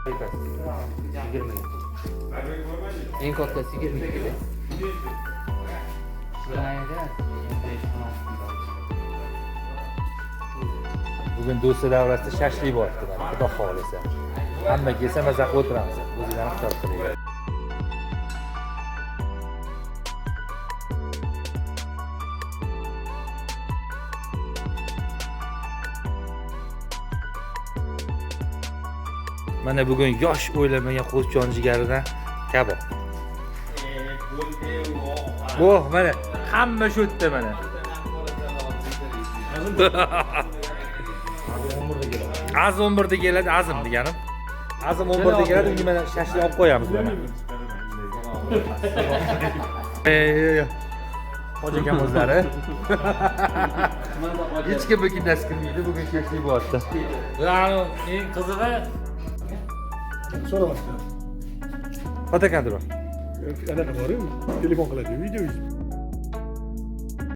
20. Eng kattasi 20 kilo. Bugun do'stlar davrasida shashlik bo'lyapti mana, xudo xohlasa. Hamma kelsa maza qilib o'tiramiz. O'zinglarni hisob qilinglar. Mana bugun yosh o'ylamagan qo'zichon jigaridan kabob. Oh, mana hamma shu yerda mana. Azim 11 da keladi, Azim deganim. Azim 11 da keladi, unga mana shashlik olib qo'yamiz mana. Hoji akam o'zlari. Hech kim bu kimdasi kirmaydi, bugun shashlik bo'lyapti. Eng qizig'i So'ramasdan. Fotokontrol. Anaqa bor-ku, telefon qiladi, video.